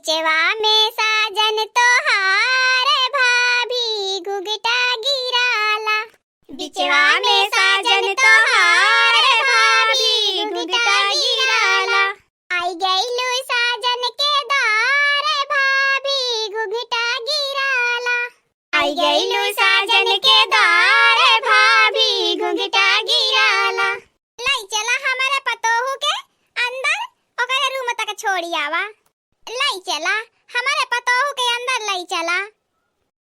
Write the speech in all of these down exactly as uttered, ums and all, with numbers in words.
बिचवा में साजन तोहार भाभी घुघटा गिराला। बिचवा में साजन तोहार भाभी घुघटा गिराला। आई गइलू साजन के द्वार भाभी घुघटा गिराला। आई गइलू साजन के द्वार भाभी घुघटा गिराला। लई चला हमरे पतोहू के अंदर ओकरे रूम तक छोड़ी आवा। लई चला हमरे पतोहू के अंदर लई चला।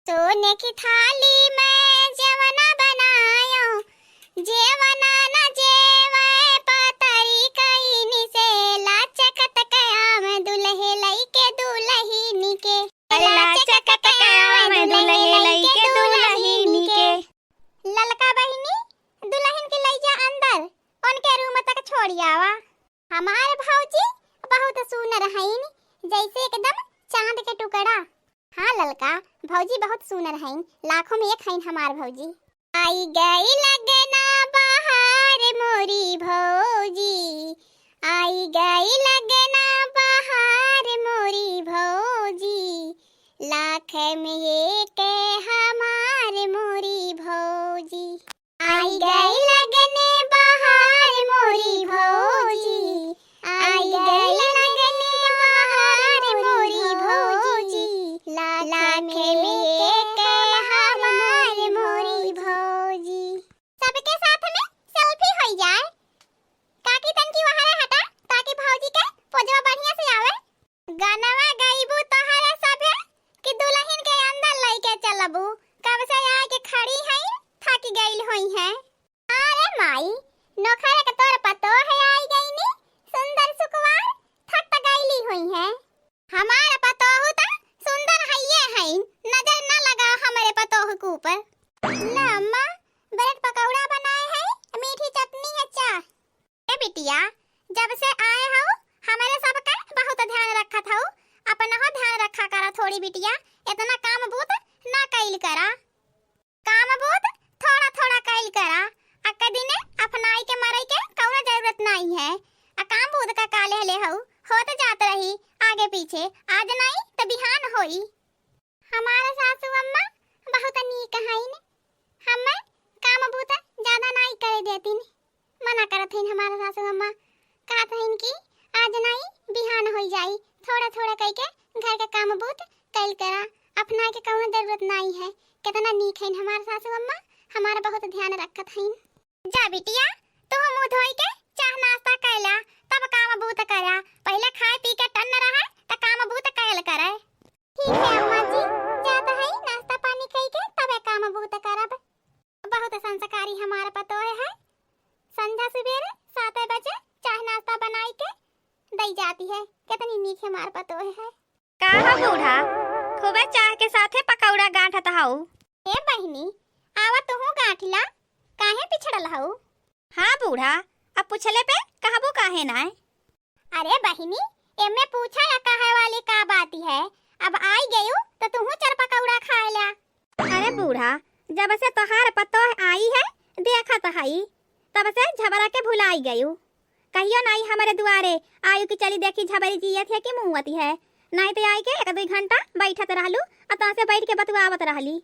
सोने की थाली में जेवना बनायो, जेवना न जेवे पतरी कईनी से, लाचकत कयाम दुल्हे लइके दुल्हिनी के। अरे लाचकत कयाम दुल्हे लइके दुल्हिनी के। ललका बहिनी, दुल्हन के लई जा अंदर, उनके रूम तक छोड़ी आवा। हमार भौजी बहुत सुनर हईन, जैसे एकदम चांद के टुकड़ा। हाँ ललका, भौजी बहुत सुनर हईन, लाखों में एक हईन हमार भौजी। आई गई लगना बहार मोरी भौजी, आई गई लगना बहार मोरी भौजी, लाख में एक हमार मोरी भौजी। आई गई लगने बहार मोरी भौजी, आई गई लगने बहार मोरी भौजी, लाख में एक हमार मोरी भौजी। सबके साथ में सेल्फी होई जाए। काकी तनकी वहारे हटा, ताकि भौजी के पोजवा बढ़िया से आवे। गनवा गईबू तोहरे सभे कि दुल्हन के अंदर लइके चलबू? कब से आके खड़ी हईन, थक गइल होइहैं। अरे माई, नोखरे के तोर पतोह आई गईनी, सुंदर सुकुवार, थक त गइली होइहैं। हमार पतोह त सुंदर हइये हईन, नजर न लगाओ हमरे पतोह के ऊपर। ला अम्मा, ब्रेड पकौड़ा बनाए हई, मीठी चटनी है, चाह। ए बिटिया, जब से आए हऊ, हमरे सबके बहुत ध्यान रखत हऊ, अपनहू ध्यान रखा करा थोड़ी बिटिया, इतना काम बूत ना कइल करा। काम बूत थोड़ा थोड़ा कइल करा, अक्का दिने अफनाई के मरई के कउनो जरूरत नाई है। आ काम बूत का का लेहले हऊ, होत जात रही आगे पीछे, आज नाई त बिहान होई। हमार सासू अम्मा बहुत नीक हईन, हम्मे काम बूत ज्यादा नाई करे देतिन। मना करत हईन हमार सासू अम्मा, कहत हईन कि आज नाई बिहान होई जाई, थोड़ा थोड़ा कइके घर के काम बूत कइल करा, अफनाए के कउनो जरूरत नाई है। केतना नीक हईन हमार सासू अम्मा, हमार बहुत ध्यान रखत हईन। जा बिटिया, तू मुँह धोई के चाह नाश्ता कइला, तब काम बूत करा। पहिले खाए पी के टन्न रहे, त काम बूत कइल करे। ठीक है अम्मा जी, जात हई, नाश्ता पानी कई के तबे काम बूत करब। बहुत संस्कारी हमार पतोह है, संझा सुबेरे सात बजे चाह नाश्ता बनाई के दई जाती है। कितनी नीक हमार पतोह है। का हो बूढ़ा, खूबे चाह के साथे पकौड़ा गांठत हऊ। ए बहिनी, आवा तुहू गांठिला, काहे पिछड़ल हऊ? हाँ बूढ़ा, अब पूछले पे कहबू काहे नाय? अरे बहिनी, एमे पूछा या कहे वाली का बात है? अब आई गयू त तुहू चार पकौड़ा खाए ला। अरे बूढ़ा, जब से तोहार पतोह आई है, देखत हई, तब से झबरा के भुलाई गयू। कहियो नाई हमरे दुआरे आयु कि चली देखी झबरी जियत है कि मुअत है। नाई त आई के एक दुई घंटा बैठत रहलू, आ तोहसे बैठ के बतुआवत रहली।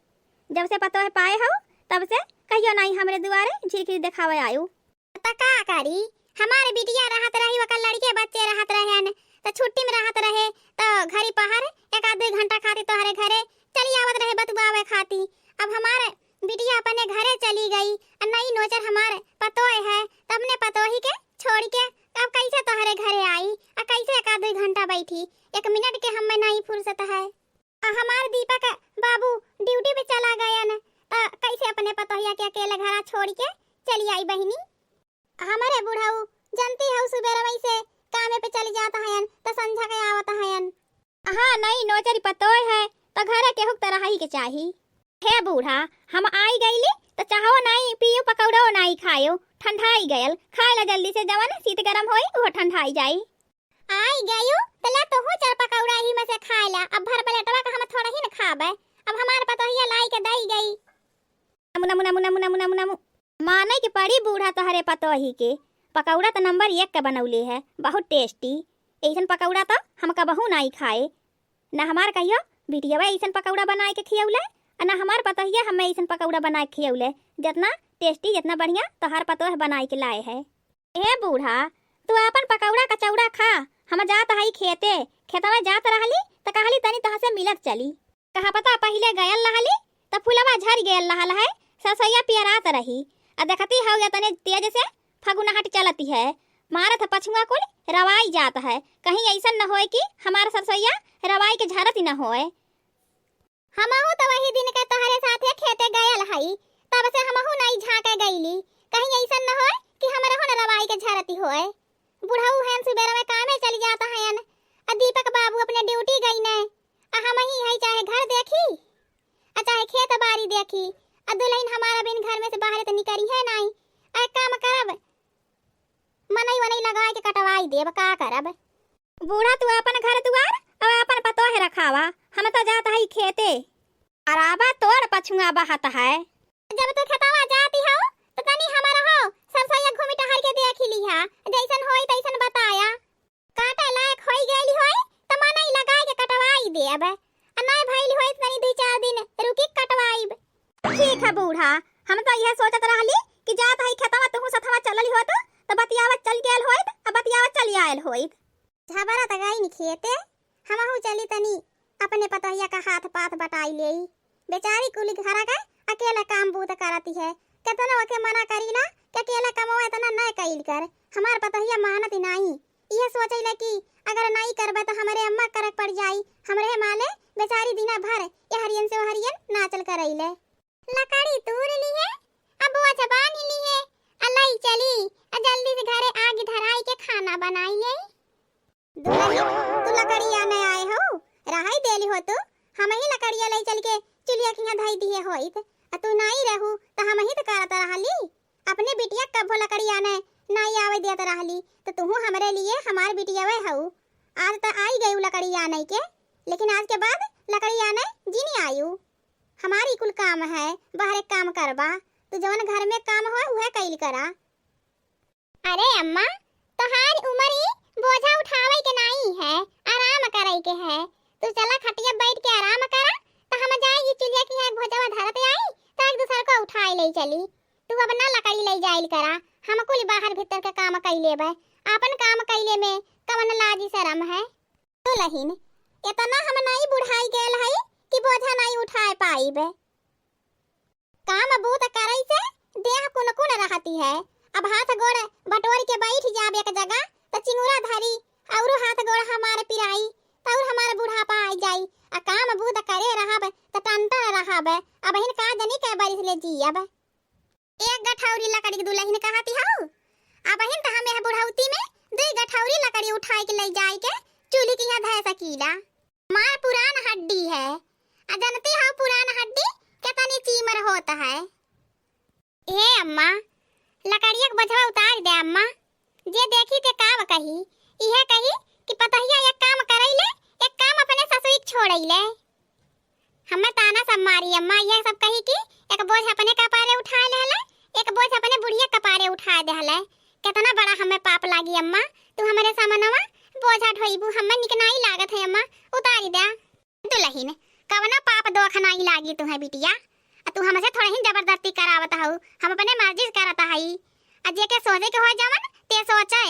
जब से पतोह पाए हऊ, तब से कहियो नाई हमरे दुआरे झिरकी देखावे आयु। त का करी, हमार बिटिया रहत रही, ओकर लड़के बच्चे रहत रहेन, त छुट्टी में रहत रहे, त घरी पहर एक आध दुई घंटा खातिर तोहरे घरे चली आवत रहे बतुआवे खातिर। अब हमार बिटिया अपने घरे चली गई, आ नई नोचर हमार पतोह है, त अपने पतोही के छोड़ के अब कैसे तोहरे घरे आई, आ कैसे एक आध दुई घंटा बैठी? एक मिनट के हम्मे नाई फुर्सत है। आ हमार दीपक बाबू ड्यूटी पे चला गयन, त कैसे अपने पतोहिया के अकेले घरा छोड़ के चली आई बहिनी? हमरे बुढ़ऊ जनती हऊ सुबेरवई से कामे पे चली जात हयन, त संझा के आवत हयन। हाँ, नई नोचरी पतोह है, त घरे केहू के त रहई के चाही। हे बूढ़ा, हम आई गईली, त चाहो नाई पियो, पकौड़ो नाई खायो, ठंडाई गयल। खाए ला जल्दी से, जवन शीत गरम होई, उहो ठंडाई जाई। आई गयू, त ला तोहू चार पकौड़ा ही में से खाए ला। अब भर प्लेटवा का हम थोड़ा ही न खाबे। अब हमार पतोहिया लाई के दई गई। नमु, नमु, नमु। माने के पड़ी बूढ़ा तोहरे पतोही के। पकौड़ा त नंबर एक के बनौले है, बहुत टेस्टी। ऐसन पकौड़ा त हम कबहू नाई खाए। ना हमार कहियो बिटियवा अइसन पकौड़ा बनाए के खियौले, आ ना हमार पतोहिया हमें अइसन पकौड़ा बनाए के खियौले, जितना tasty, जितना बढ़िया तोहार पतोह बनाए के लाए है। ए बूढ़ा, तू आपन पकौड़ा कचौड़ा खा, हम जात हई खेते। खेतवा जात रहली त कहली तनी तोहसे मिलत चली। कहा पता पहिले गयल रहली त फुलवा झरि गयल रहल है, सरसोइया पियरात रही। आ देखती हौ एतने तेज से फगुनहट चलती है, मारत ह पछुआ कुल रवाई जात है। कहीं अइसन न होए कि हमार सरसोइया रवाई के झरत ही न होए। हमहू त वही दिन के तोहरे साथे खेते गयल हई, तब से हमहू नाई झाँके गईली। कहीं अइसन न होए कि हमरहू न रवाई के झरती होए। बुढ़ऊ हयन सुबेरवे कामे चली जात हयन, आ दीपक बाबू अपने duty गइने, आ हमही हई चाहे घर देखी, आ चाहे खेत बारी देखी, आ दुलहिन हमारा बिन घर में से बाहरे त निकरिहे नाई। आ एक काम करब, मनई वनई लगाए के कटवाई देब, का करब? बूढ़ा तू आपन घर दुआर अउर आपन पतोह रखावा, हम त जात हई खेते। अराबा तोर पछुआ बहत है। जब तू खेतवा जाती हौ, त तनी हमरहू सरसोइया घूमी टहर के देखि लिहा, जइसन होई तइसन बताया। काटे लायक होई गइली होई, त मनई लगाए के कटवाई देब। आ नाय भइल होई, त तनी दुइ चार दिन रुकी कटवाइब। ठीक है बूढ़ा, हम त इहे सोचत रहली कि जात हई खेतवा, तुहू सथवा चलल होत, त बतियावत चल गयल होइत, आ बतियावत चल आयल होइत। झबरा त गइन खेते, हमहू चली तनी अपने पतोहिया का हाथ पाथ बटाई लेई। बेचारी कुली घरा के अकेले काम बूत करती है, केतनो ओके मना करीला कि अकेले कमवा एतना न कइल कर। हमार पतोहिया मानत नाई, इहे सोचइले कि अगर नाई करबे त हमरे अम्मा करक पड़ जाई, हमरे माले बेचारी दिना भर एहरियन से ओहरियन नाचल करइले। लकड़ी तूर लिहे, अब बोझ बान्हि लिहे, आ लई चली, आ जल्दी से घरे आगि धराई के खाना बनाई लेई। दुलहिन, तू लकड़ी आने आए हौ, रहई देली होतू, हमही लकड़िया लई चल के चुलिया किहाँ धई दिहे होइत, आ तू नाई रहू, त हमही त करत रहली। अपने बिटिया कभो लकड़ी आने नाई आवे देत रहली, त तुहू हमरे लिए हमार बिटियवे हऊ। आज त आई गयू लकड़ी आने के, लेकिन आज के बाद लकड़ी आने जिनी आयू। हमार ई कुल काम है, बहरे काम करबा, तू जवन घर में काम होए, उहे कइल करा। अरे अम्मा, तोहार उमर ई बोझा उठावइ के नाई है, आराम करइ के है। तू चला खटिया बइठ के आराम करा, त हम जाई ई चुलिया किहाँ एक भोजवा धरत आई, त एक दूसर को उठाए लइ चली। तू अब ना लकड़ी लइ जाइल करा, हम कुल बाहर भीतर के काम कइ लेबइ, आपन काम कइले में कवन लाजी सरम है? दुलहिन, एतना हम नाई बुढ़ाई गयल हई कि बोझा नाई उठाए पाइब। काम बूत करइ से देह कुनकुन रहती है। अब हाथ गोड़ बटोर के बइठ जाब एक जगह, त चिंगुरा धरी, अउरो हाथ गोड़ हमार पिराई, तउर हमार बुढ़ापा आइ जाई। आ काम बूत करे रहब, त टनटन रहब। अबहिन का जनी कै बरिस ले जियब। एक गठौरी लकड़ी के दुलहिन कहती हऊ। अबहिन त हम एह बुढ़ौती में दुइ गठौरी लकड़ी उठाइ के लइ जाइ के चूल्ही किहाँ धइ सकीला। हमार पुरान हड्डी है, आ जनती हऊ पुरान हड्डी केतनी चीमर होत है। ए अम्मा, लकड़िया के बोझवा उतारि दे अम्मा। जे देखी ते का कही, इहे कही कि पतोहिया एक काम करइले, एक काम अपने ससुई के छोड़इले। हमें ताना सब मारी अम्मा, इहे सब कही कि एक बोझ अपने कपारे उठाए लेहले, एक बोझ अपने बुढ़िया कपारे उठाए देहले। केतना बड़ा हमें पाप लागी अम्मा, तू हमरे समनवा बोझा ढोइबू, हमें निक नाई लागत है अम्मा, उतारि द्या। दुलहिन, कवनो पाप दोख नाई लागी तुहैं बिटिया, आ तू हमसे थोड़हिन जबरदस्ती करावत हऊ, हम अपने मर्जी से करत हई, आ जेके सोचे के होए जवन ते सोचे।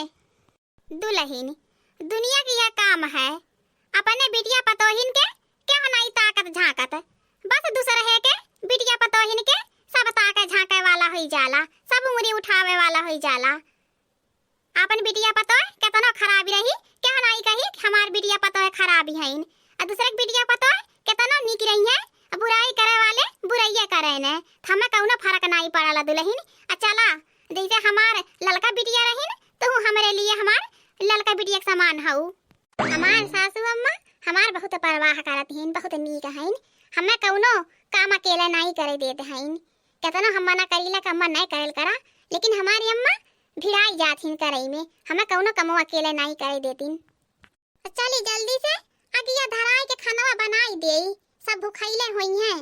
दुलहिन, दुनिया के यह काम है, अपने बिटिया पतोहिन के केहू नाई ताकत झाँकत, बस दूसरे के बिटिया पतोहिन के सब ताके झाँके वाला होई जाला, सब उंगरी उठावे वाला होई जाला। आपन बिटिया पतोह केतनो खराबी रही, केहू नाई कही कि हमार बिटिया पतोह खराबी हईन, आ दूसरे के बिटिया पतोह केतनो नीक रही है, आ बुराई करे वाले बुराइये करे ने, त हमें कौनो फर्क नाई पड़ला दुलहिन। आ चला, जैसे हमार ललका बिटिया रहीन, तू हमरे लिए हमार ललका बिटिया के समान हऊ। हमार सासू अम्मा हमार बहुत परवाह करत हीन, बहुत नीक हईन, हमें कौनो काम अकेले नाई करे देत हईन। केतनो हम मना करीला कि अम्मा नाई करल करा, लेकिन हमारी अम्मा भिड़ाई जात हीन करई में, हमें कौनो कमवा अकेले नाई करे देतीन। चली जल्दी से अगिया धराई के खानवा बनाई देई, सब भुखैले होइहैं।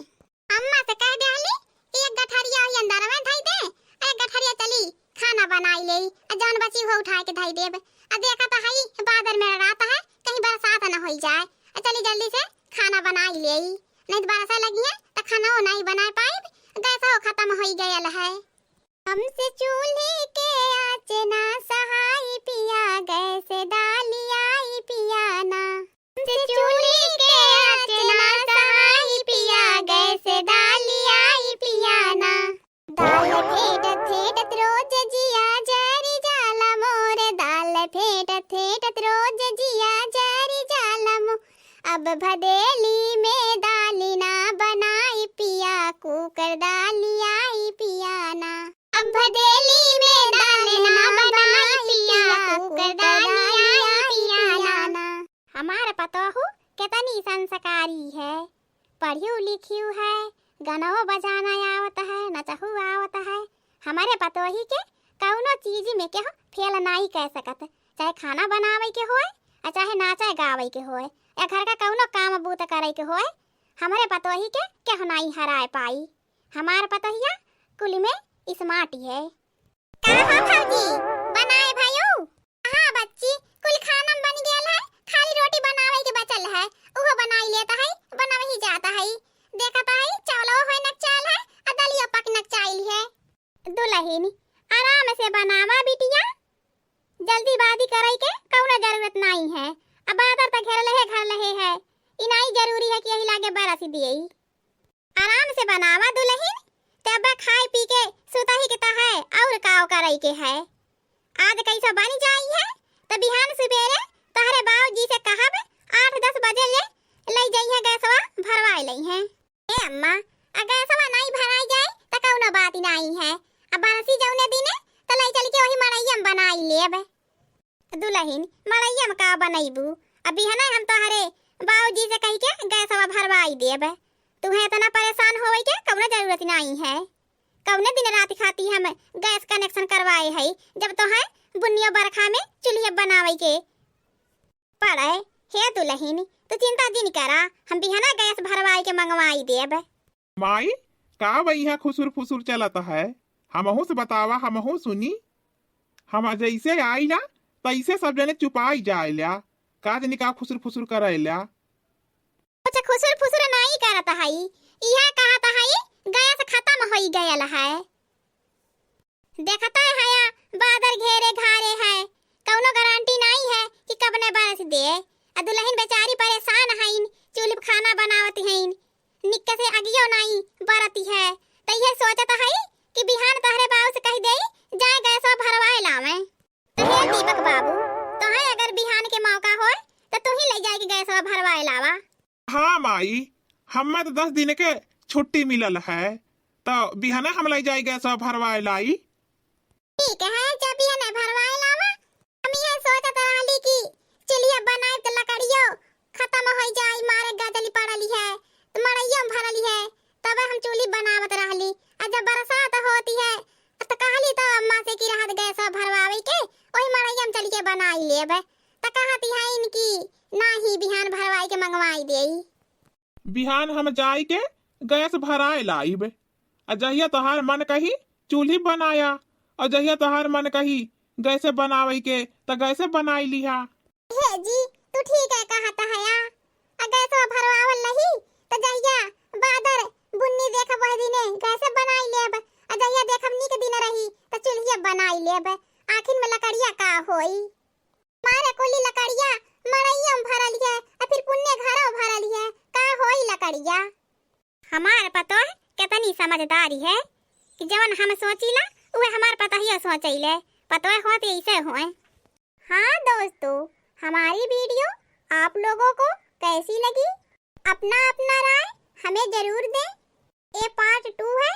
अम्मा से कह देहली, एक गठरिया ही अंदर में धई दे, एक गठरिया चली खाना बनाई लेई, आ जौन बची हो उठाए के धई देब। आ देखा त हई बादर में रात है, कहीं बरसात न होई जाए। आ चली जल्दी से खाना बनाई लेई, नहीं तो बरसा लगी है तो खाना वो नहीं बना पाइब, गैस वो खत्म होई गयल है। हमसे चूल्ही के आँच ना सहाई पिया, गैस दाली आई पिया ना। हमसे चूल्ही के आँच ना सहाई पिया, गैस दाली आई पिया ना। दाल फेंटत फेंटत रोज जिया जरी जाला मोर, दाल फेंटत फेंटत रोज जिया जरी जाला मोर। अब भदेली में दाल ना बनाई पिया, कुकर दाल आई पिया ना। अब भदेली में दाल ना बनाई पिया, कुकर दाल आई पिया ना। हमार पतोहू कितनी संस्कारी है, पढ़ियु लिखियु है, गनवो बजाना आवत है, नचहु आवत है। हमरे पतोही के कउनो चीज में केहू फेल नाई कह सकत, चाहे खाना बनावे के होए, आ चाहे नाचे गावे के होए, या घर का कउनो काम बूत करे के होए, हमरे पतोही के केहू नाई हराए पाई। हमार पतोहिया कुल में smart है। का हो भौजी, बनाए भयू? हाँ बच्ची, कुल खाना बन गेल है, खाली रोटी बनावे के बचल है, उहो बनाई लेत है, बनावे ही जात है। देखत है, चावलो होए नकचाल है, आ दलियो पक नकचाइल है। दुलहिन, आराम से बनावा बिटिया, जल्दीबाजी करे के कउनो जरूरत नाई है। अब बादर त घेरलहे घरलहे है, ई नाई जरूरी है कि यही लागे बरस दिए। आराम से बनावा दुलहिन, तब खाए पी के सुतही के त है, और काव करई के है। आज कैसा बन जाई है, त बिहान सुबेरे तहरे बाबूजी से कहब, आठ दस बजे ले लई जइहे गैसवा भरवाए लइहे। ए अम्मा, आ गैसवा नाई भराई जाए त कउनो बात नाई है, आ बरसी जउने दिने त लई चल के वही मड़ैया में बनाई लेब। दुलहिन, मड़ैया में का बनैबू? अब बिहने हम तोहरे बाबूजी से कहि के गैसवा भरवाई देब। तुहें इतना परेशान होवे के कउनो जरूरत नाई है। कउने दिन रात खाती हम गैस connection करवाए हई, जब तोहें बुन्नियो बरखा में चूल्हे बनावे के पड़े। हे दुलहिन, तू चिंता जिन करा, हम बिहने गैस भरवाए के मंगवाई देब। माई, का बइहा खुसुर फुसुर चलत है? हमहू से बतावा, हमहू सुनी। हम जैसे आइला, तैसे सब जने चुपाई जाइला। का जनी का खुसुर फुसुर करैला? कुछ खुसुर फुसुर नाई करत हई, इहे कहत हई, गैस खतम होई गयल है। देखत हया, बादर घेरे घारे है, कउनो गारंटी नाई है कि कब न बरस दे। आ दुलहिन बेचारी परेशान हईन, चूल्ह पे खाना बनावत हईन, निक्के से अगियो नाई बरती है, त इहे सोचत हई कि बिहान तहरे बाबू से कहि देई, जाए गैसवा भरवाए लावे। त हे दीपक बाबू, तोहे अगर बिहान के मौका होए, त तू ही लइ जाए के गैसवा भरवाए लावा। हाँ माई, हम्मे त दस दिन के छुट्टी मिलल है, त बिहने हम लइ जाई गैसवा भरवाए लाई। ठीक है, जब बिहने भरवाए लावा। हम इहे सोचत रहली कि चूल्हिया बनाइब त लकड़ियो खतम होइ जाई, मारे गजली पड़ली है, त मड़इयो में भरली है, तबे हम चूल्ही बनावत रहली। आ जब बरसात होती है, त कहली त अम्मा से कि रहत गैसवा भरवावे के, ओही मड़इया में चल के बनाई लेब। त कहती है इनकी, नाही बिहान भरवाई के मंगवाई देई। बिहान हम जाई के गैस भराए लाइब। आ जहिया तोहार मन कही चूल्ही बनाया, और जहिया तोहार मन कही गैसे बनावे के, त गैसे बनाई लिहा। हे जी, तू ठीक है कहत हया। आ गैसवा भरवावल रही, त जहिया बादर बुन्नी देखब वह दिने गैसे बनाई लेब। आ जहिया देखब नीक दिन रही, त चूल्हिया बनाई लेब। आखिर में लकड़िया का होई? मारे कुली लकड़िया मड़इया में भरल है, आ फिर पुन्ने घरो भरल है, का होई लकड़िया? हमार पतोह कितनी समझदारी है कि जवन हम सोचीला, उहे हमार पतोहिया सोचैले। पतोह होत ऐसे होए। हाँ दोस्तों, हमारी video आप लोगों को कैसी लगी? अपना अपना राय हमें जरूर दें। ये part two है,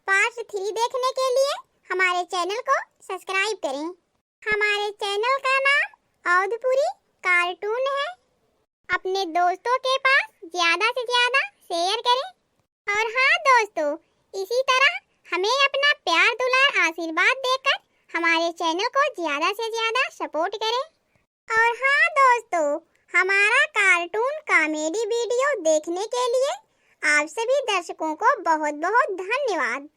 part three देखने के लिए हमारे channel को subscribe करें। हमारे channel का नाम औधपुरी cartoon है। अपने दोस्तों के पास ज्यादा से ज्यादा share करें। और हाँ दोस्तों, इसी तरह हमें अपना प्यार, दुलार, आशीर्वाद देकर हमारे channel को ज्यादा से ज्यादा support करें। और हाँ दोस्तों, हमारा cartoon comedy video देखने के लिए आप सभी दर्शकों को बहुत बहुत धन्यवाद।